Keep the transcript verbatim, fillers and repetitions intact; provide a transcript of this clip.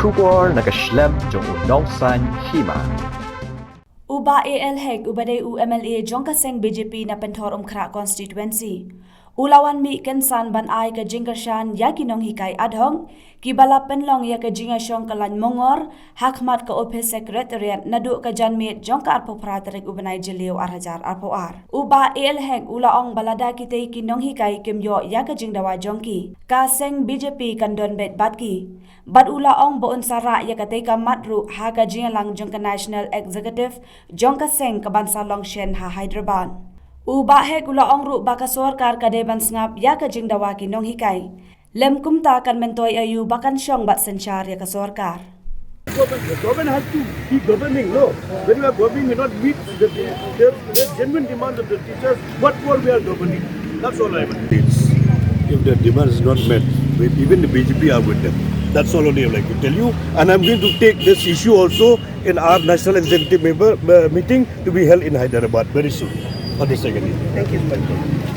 Khubor na ka shlem jong u Nongsaiñ Hima. U Bah A L Hek, uba dei u M L A jong ka seng B J P na Pynthorumkhrah Constituency, u la wan mih kynsan ban ai ka jingkyrshan ïa ki nonghikai ad hoc kiba la pynlong ïa ka jingïashong kyllain mongor ha khmat ka ophis Secretariat naduh ka janmiet jong ka arphew phra tarik u bnai Jylliew ar hajar arphew ar. U Bah A L Hek u la ong ba lada kitei ki nonghikai kim ïoh ïa ka jingdawa jong ki, ka seng B J P kan don beit bad ki. Bad u la ong ba un sa rah ïa katei ka mat ruh ha ka jingïalang jong ka National Executive jong ka seng kaban sa long shen ha Hyderabad. U Bah Hek u la ong ruh ba ka sorkar ka dei ban sngap ïa ka jingdawa ki nonghikai. Lym kumta kan myntoi aïu ba kan shong bad synshar ïa ka sorkar. Government, the government has to be governing, no? When you are governing, you not meet the, the, the genuine demands of the teachers, what for we are governing? That's all I want. It's, if the demand is not met, we, even the B J P are with them. That's all only I would like to tell you. And I'm going to take this issue also in our National Executive member, uh, meeting to be held in Hyderabad very soon on the second day. Thank you.